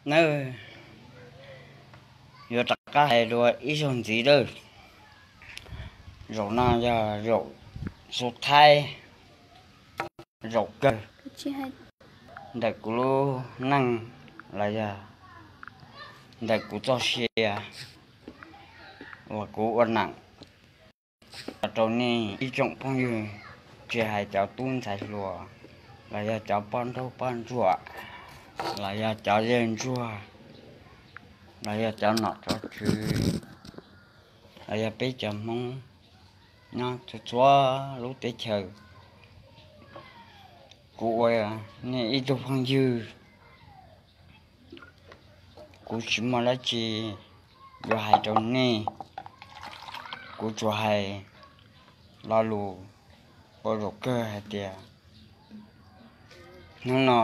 Nawb, yuav rov qab hais dua ib zaug ntxiv lawm. Zaum no yog zaum xu thaib zaum kawg ntawm kuv lub neej los yog ntawm kuv txoj sia uas kuv ua neej los rau nej ib tsoom phooj ywg, tsis hais cov tub ntxhais hluas los yog cov poj nraug poj ntsuam los yog cov yawg ntsuag los yog cov nom cov tswv los yog peb cov Hmoob nyob txhua txhua lub teb chaws. Kuv ua nej ib tug phooj ywg, kuv tsis muaj dab tsi yuav hais rau nej. Kuv tsuas hais lo lus ua zaum kawg hais tias hnub no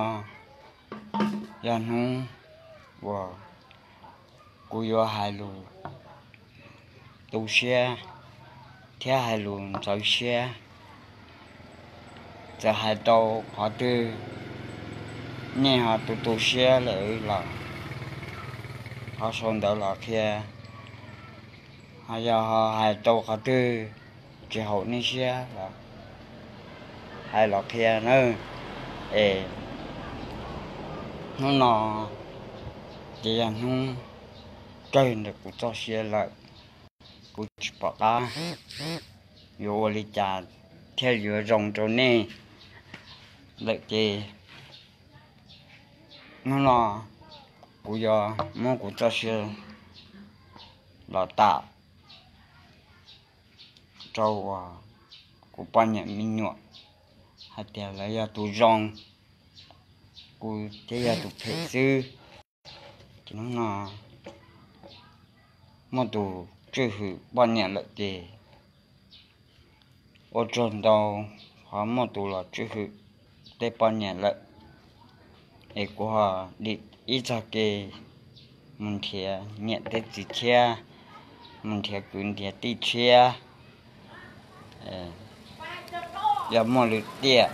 yog hnub uas kuv yuav hais lus tu siab thiab hais lus ntxhov siab. Txawm hais rau qhov twg nej ho tu tu siab lawm los ho sau ntawv los qhia, ho yog ho hais rau qhov twg tsis haum nej siab los hais los qhia nawb. Es hnub no ces yog hnub kawg ntawm kuv txoj sia lawm. Kuv tsis pom qab yuav ua li cas thiaj yuav zoo rau nej lawm ces hnub no kuv yuav muab kuv txoj sia los tawm rau uas kuv poj niam me nyuam hais tias lawv yog tus zoo, kuv thiaj yog tus phem xwb. Ces hnub no muaj tus tswj hwm poj niam lawm ces ua tsaug ntau, ho muaj tus los tswj hwm tej poj niam lawm, es kuv ho dim ib txog kev mus nrhiav niam tej txiv thiab mus nrhiav kwv nrhiav tij thiab. Yog muaj lwm tiam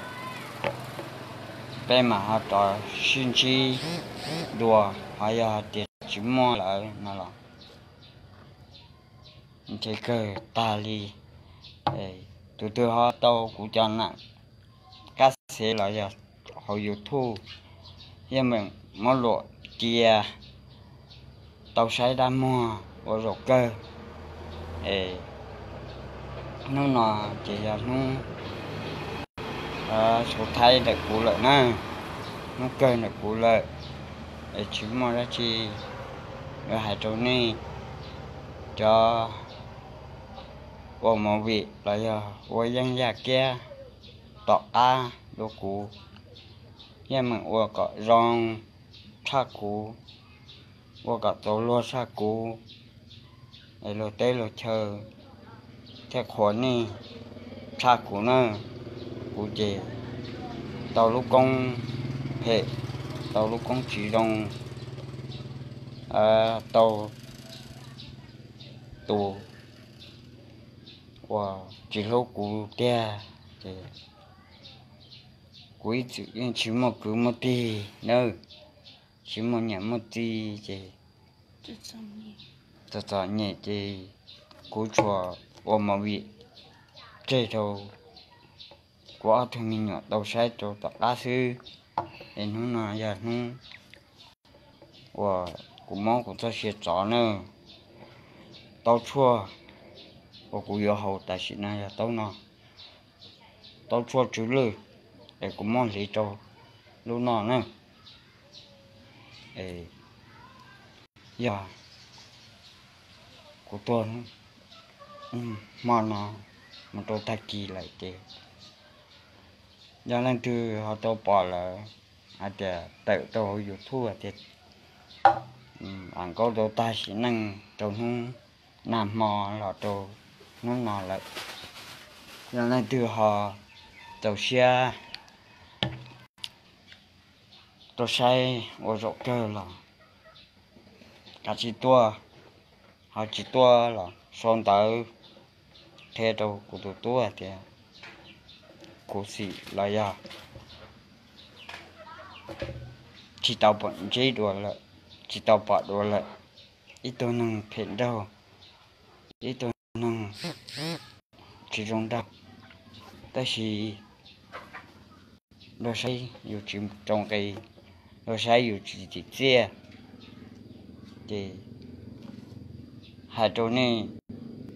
peb mam ho rov sib ntsib dua, ho yog hais tias tsis muaj lawm no los ntshe kawg tag li. Tus twg ho tau kuv cov nam kab xev los yog hauv YouTube, yeej meem muab luam cia tau saib dab muag ua zaum kawg. Es hnub no ces yog hnub xu thaib ntawm kuv lawm na, hnub kawg ntawm kuv lawm, es tsis muaj dab tsi yuav hais rau nej. Cov ua movie los yog ua yeeb yaj kiab tom qab dua kuv, yeej meem ua kom zoo tshaj kuv, ua kom txaus luag tshaj kuv, es luag teb luag chaw thiaj qhuas nej tshaj kuv na. Kuv ces tau lub koob phem, tau lub koob tsis zoo, tau tus uas tsis hlub kuv tiag, ces kuv ib txwm yeej tsis muaj kwv muaj tij nawb, tsis muaj niam muaj txiv ces txom txom nyem ces kuv tsuas ua movie tseg rau kuv ob tug me nyuam tau saib rau tom qab xwb. Es hnub no yog hnub uas kuv muab kuv txoj sia txov na, taub tshuaj uas kuv yuav haus tam sim no yog taub no, taub tshuaj tsw lwj, es kuv muab hliv rau lub no na. Yog kuv tuag hmo no mus rau tag kis lawm ces yog leej twg ho tau pom lawm hais tias tawm rau hauv YouTube tias Am Nkaub tau tag sim neej rau hnub nag hmo los rau hnub no lawm, yog leej twg ho txaus siab tuaj saib ua zaum kawg los kav tsij tuaj, ho tsis tuaj los sau ntawv qhia rau kuv tus tub hais tias kuv xim los yog tsis tau pom ntsib dua lawm. tsis tau pom dua lawm. Ib tug neeg phem nraug, ib tug neeg tsis zoo nraug, tab sis luag saib yus tsis tso nqi, luag saib yus tsis tsim txiaj. Ces hais rau nej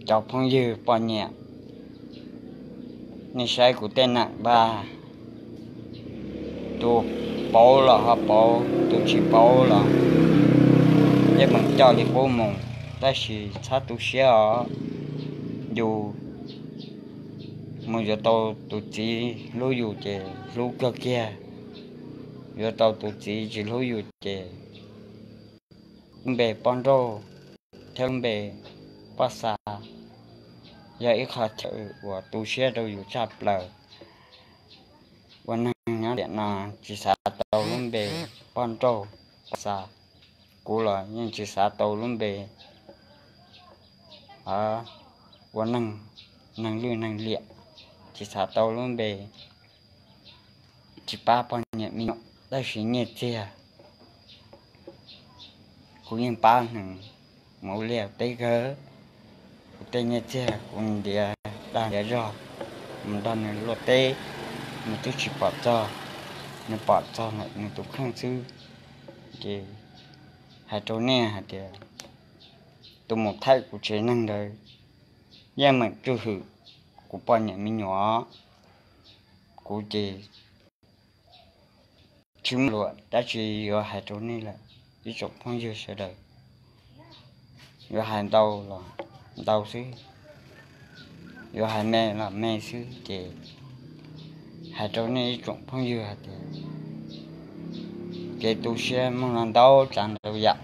cov phooj ywg poj niam, nej saib kuv tej nam npaj, tus paub los ho paub, tus tsis paub los yeej meem coj li qub mus, tab sis txhob tu siab os. Yus mus yuav tau tus txiv hlub yus ces hlub kawg kiag, yuav tau tus txiv tsis hlub yus ces lub npe poj nrauj thiab lub npe poj xa yog ib qho chaw uas tu siab rau yus tshaj plaws. Ua neeg nyob tiam no tsis xav tau lub npe poj nrauj poj xa, kuv los yeej tsis xav tau lub npe ua neeg, neeg lwj neeg liam, tsis xav tau lub npe tsis pab poj niam me nyuam, tab sis nyiaj txiag kuv yeej pab neeg mus liaj teb kawg. Kuv tej nyiaj txiag kuv ntiav dag ntiav zog mus nrog nws luaj teb, nws twb tsis pom txog, nws pom txog nws tus kheej xwb. Ces hais rau nej hais tias tus mus thaij kuv tsev neeg ntawd yeej meem tswj hwm kuv poj niam me nyuam. Kuv ces tsis muaj lus dab tsi yuav hais rau nej lawm ib tsoom phooj ywg sawv daws. Yuav hais ntau los ntau xwb, yuav hais me los me xwb ces hais rau nej ib tsoom phooj ywg hais tias kev tu siab muaj ntau tsav ntau yam.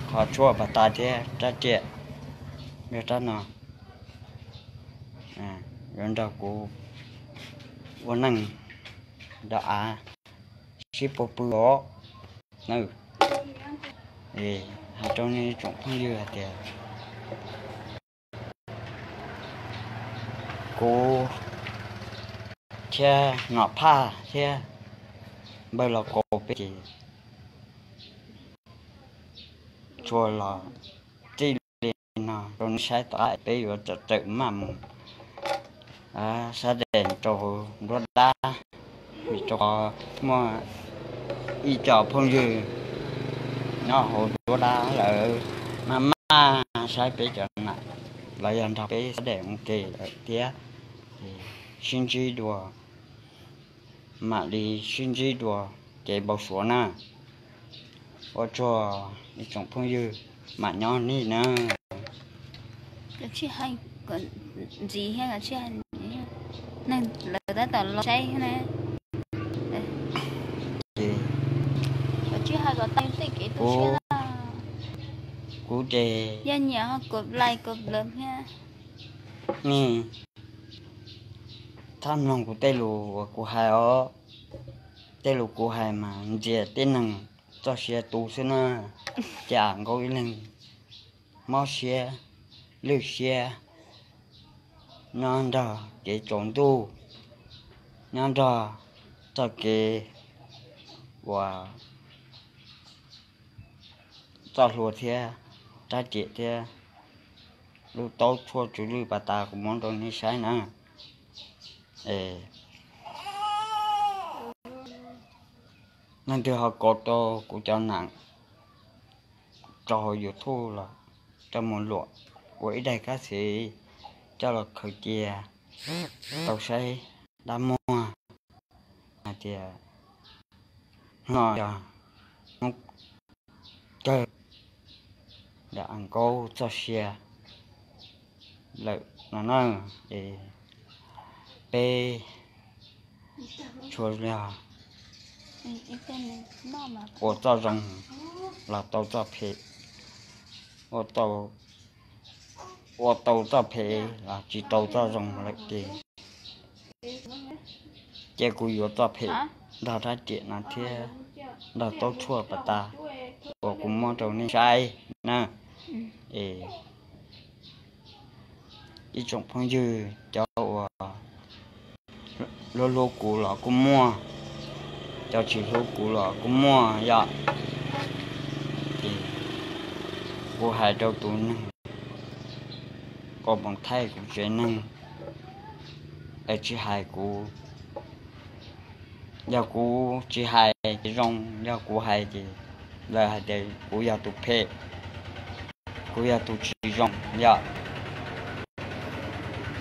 Qhov tshuaj pas tas thiab rab riam, yog rab no yuav nrog kuv ua neej nrog av sib puag pw os. Hais rau nej tsoom phooj ywg hais tias kuv thiab Nom Phaj thiab Npawg Los Kaus peb ces tsuas los txij li no rau nej saib tom qab peb yuav tawm maj mus sab des rau hauv nruab dab, vim rau qhov muaj ib co phooj ywg nyob hauv nruab dab lawm maj maj saib peb cov nam los yog nrog peb sab des mus ke lawm thiab. Sib ntsib dua, mam li sib ntsib dua kev npau suav na. Ua tsaug ib tsoom phooj ywg, mam nyob nej na. Ntxiv thiab, neeg lawv tab tom los saib thiab na. Ces tsis hais kom tau tej kev tu siab, kuv ces yog nyiam ho kos like kos love thiab. Nej thab mloog kuv tej lus uas kuv hais os. Tej lus kuv hais mas ntxias tib neeg txoj sia tu xwb na. Ces Am Nkaub ib leeg mob siab lwj siab nyob nrog kev tsaus ntuj, nyob nrog txoj kev uas txoj hlua thiab rab riam thiab lub taub tshuaj tsw lwj pas tas kuv muab rau nej saib na. Es leej twg ho kos tau kuv cov nam tso hauv YouTube los coj mus luam ua ib daim kab xis coj los khaws cia tau saib dab muag hais tias hnub no yog hnub kawg ntawm Am Nkaub txoj sia lawm no na. Es peb tsuas yog ua txoj zoo los tau txoj phem, ua tau txoj phem los tsis tau txoj zoo lawm ces, ces kuv yuav txoj phem nrog rab riam no thiab nrog taub tshuaj pas tas uas kuv muab rau nej saib na. Es ib tsoom phooj ywg cov uas hlub hlub kuv los kuj muaj, Cov tsis hlub kuv los kuj muaj yom. Ces kuv hais rau tus neeg uas mus thaij kuv tsev neeg es tsis hais kuv. Yog kuv tsis hais ces zoo, yog kuv hais ces lawv hais tias kuv yog tus phem, kuv yog tus tsis zoo yom.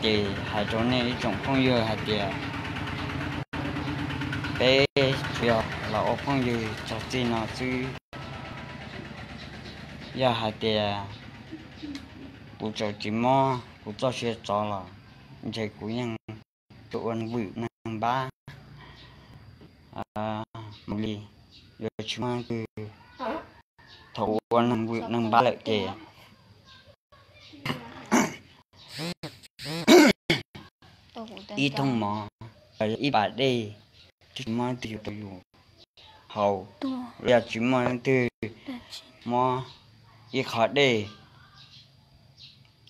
Ces hais rau nej ib tsoom phooj ywg hais tias peb tsuas yog los ua phooj ywg txog txij no xwb. Yog hais tias kuv tseem tsis muab kuv txoj sia tso los ntshe kuv yeej ua neeg vwm neeg npab mus li, yuav tsis muaj leej twg. Thaum kuv ua neeg vwm neeg npab lawm ces ib thooj mov, ib pas dej, tsis muaj leej twg yuav rau yus haus, los yog tsis muaj leej twg muab ib qho dej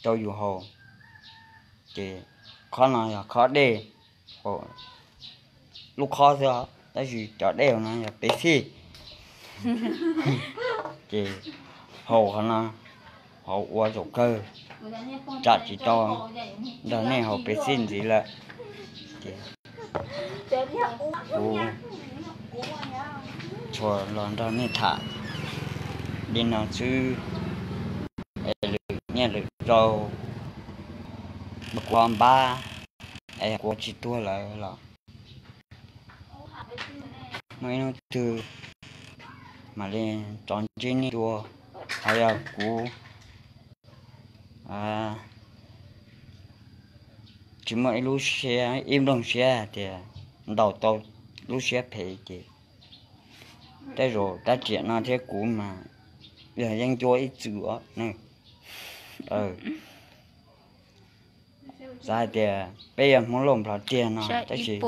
rau yus haus. Ces qhov no yog qhov dej, lub qhov xwb, tab sis cov dej no yog pes xij. Ces haus qhov no, haus ua zaum kawg, tsam tsis tau nrog nej haus pes xij ntxiv lawm. Ces kuv tsuas los nrog nej tham li no xwb, es lwm niaj lwm zaus kuv ho npab, es kuv tsis tuag lawm los muaj ib hnub twg mam li rov ntsib nej dua. Ho yog kuv tsis muaj ib lub siab ib nplooj siab hais tias ntaus tau lub siab phem ces tej zaum tab riam no thiab kuv mas yog yeeb ncuab ib txwm os. Xav hais tias peb yog Hmoob Lauj Nplog tiag no tab sis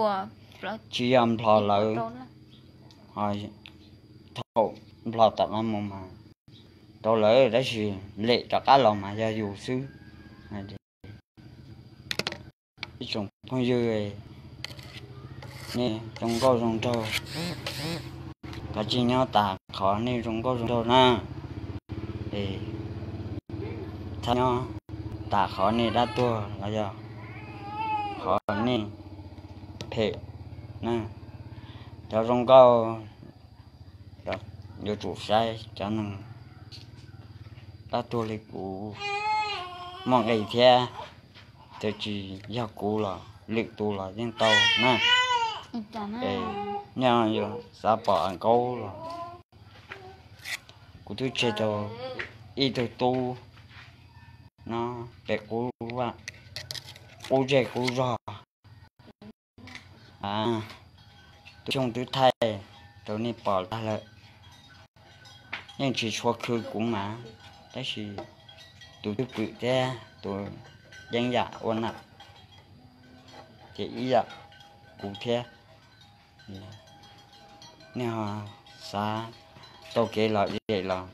tsis yog Nplog lawm, thaum Nplog tom no mus mas tau lawm tab sis lem rov qab los mas yog yus xwb. Ib tsoom phooj ywg, nej zoo nkauj zoo nraug, kav tsij nyob tas qhov nej zoo nkauj zoo nraug na. Es txhob nyob tas qhov nej dab tuag los yog qhov nej phem na. Cov zoo nkauj yuav tsum saib, cov neeg dab tuag li kuv muaj nqis thiab, txawm tsis yog kuv los lwm tus los yeej tau na. Es nej yuav xav pom Am Nkaub los kuv twb tseg tau ib tug tub no pem qub, qub zej qub zog. Tus xyoo twb thaij rau nej pom tag lawm, yeej tsis tshua khw kuv mas, tab sis tus twj pwm thiab tus yeeb yam ua nam ces ib yam kuv thiab. Nej ho xav tau kev lom zem los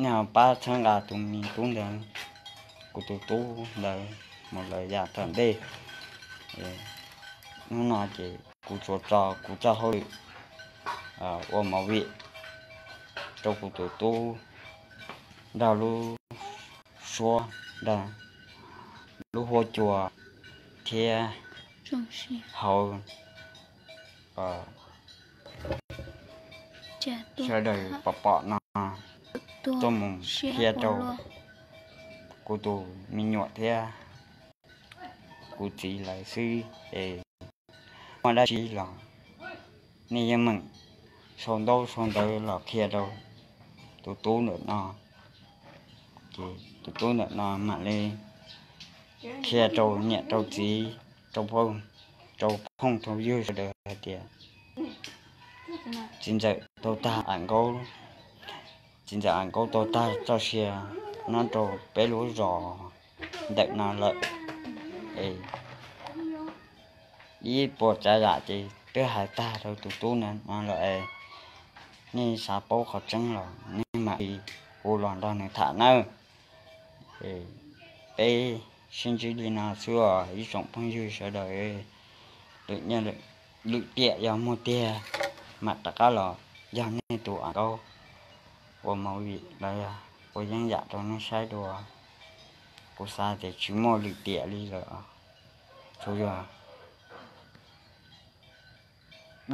nej ho pab txhawb nqa tus me tub ntawd, kuv tus tub ntawd mus lawm yav tom ntej. Hnub no ces kuv tsuas tso kuv txoj hauj lwm ua movie rau kuv tus tub nrog lub suab, nrog lub huab cua thiab hauv sawv daws pom pom no tuaj mus qhia rau kuv tus me nyuam thiab kuv txiv lawv xwb es muaj dab tsi los nej yeej meem sau ntaub sau ntawv los qhia rau tus tub ntawm no, ces tus tub ntawm no mam li qhia rau niam rau txiv, rau phooj, rau phooj rau ywg sawv daws hais tias txiv ntxawm tau tag Am Nkaub, txiv ntxawm Am Nkaub tau tag txoj sia nyob rau peb lub zos ntawm no lawm. Es ib puas tsav yam ces twb hais tag rau tus tub ntawm no lawm es nej xav paub qhov tseeb los nej mam li hu los nrog nws tham nawb. Peb sib ntsib li no xwb os ib tsoom phooj ywg sawv daws. Lwm tiam yog muaj tiag mam rov qab los yog nej tus av nkaub ua movie los yog ua yeeb yam rau nej saib dua. Kuv xav tias tsis muaj lwm tiam li lawm, tsuas yog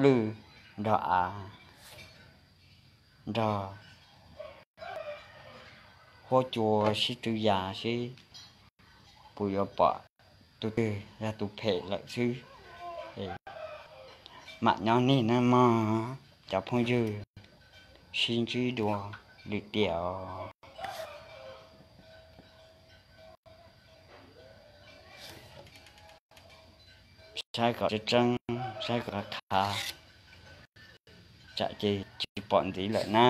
lwj nrog av nrog huab cua sib tw yas seb puas yuav pom tus twg yog tus phem lawm xwb. Mam nyob nej nawb mog cov phooj ywg, sib ntsib dua lwm tiam os. Saib kom tseeb tseeb, saib kom qab qab, tsam ces tsis pom ntxiv lawm na.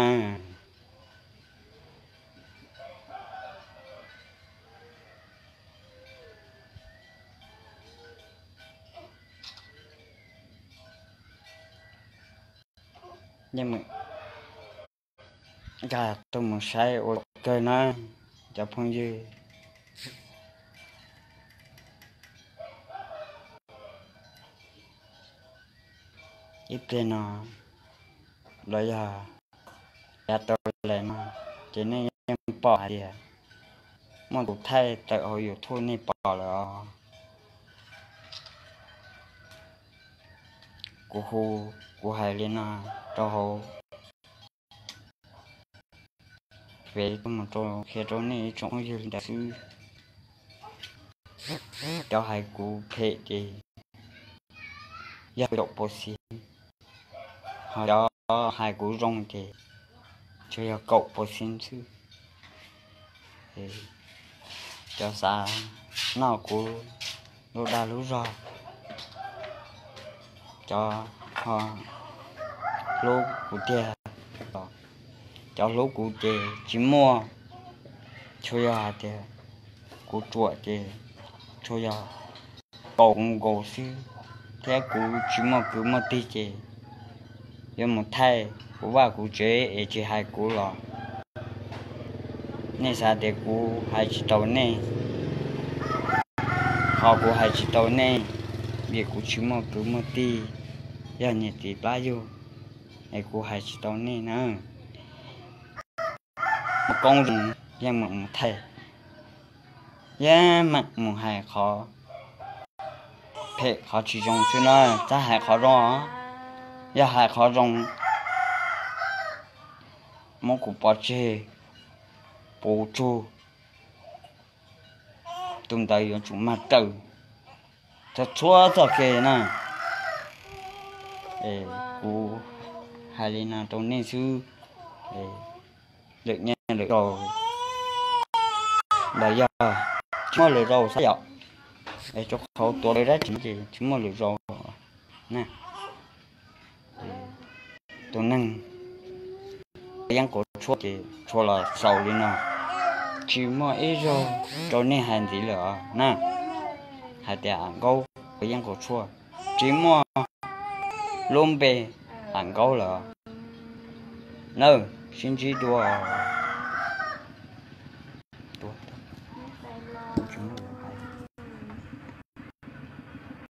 Nkag tuaj mus saib ua kawg na cov phooj ywg. Ib pliag no los yog yav tau lawm no ces nej yeej pom hais tias muaj tus thaij tawm hauv YouTube nej pom lawm os. Kuv hu, kuv hais li no rau hauv fev tuaj mus rau qhia rau nej ib tsoom phooj ywg li ntawd xwb. Cov hais kuv phem ces yog caum pua xi, ho cov hais kuv zoo ces tsuas yog kaum pua xi xwb. Cov xav noj kuv lub dag lub zog, cov ho hlub kuv tiag los, cov hlub kuv ces tsis muaj, tsuas yog hais tias kuv ruam ces tsuas yog kaum nkaus xwb, thiab kuv tsis muaj kwv muaj tij ces yuav mus thaij kuv vaj kuv tsev es tsis hais kuv los nej xav tias kuv hais tsis tau nej. Qhov kuv hais tsis tau nej vim kuv tsis muaj kwv muaj tij, yog niam txiv plab yug es kuv hais tsis tau nej na. Muaj koob zoo yeej meem mus thaij, yeej meem mus hais qhov phem qhov tsis zoo xwb na, txhob hais qhov zoo. Yog hais qhov zoo muab kuv pov tseg puv tsug, tus ntawd yuav tsum mag raws txhua txhua txoj kev na. Kuv hais li no rau nej xwb, lwm nyiaj lwm zaus los yog tsis muaj lwm zaus xwb yom, es rau qhov tuav lawv dab tsi ces tsis muaj lwm zaus na. Tus neeg yeeb quav tshuaj ces tshua los xaus li no, tsis muaj ib zaug rau nej hais ntxiv lawm os na. Hais tias Am Nkaub ua yeeb quav tshuaj, tsis muaj lub npe Am Nkaub lawm nawb. Sib ntsib dua.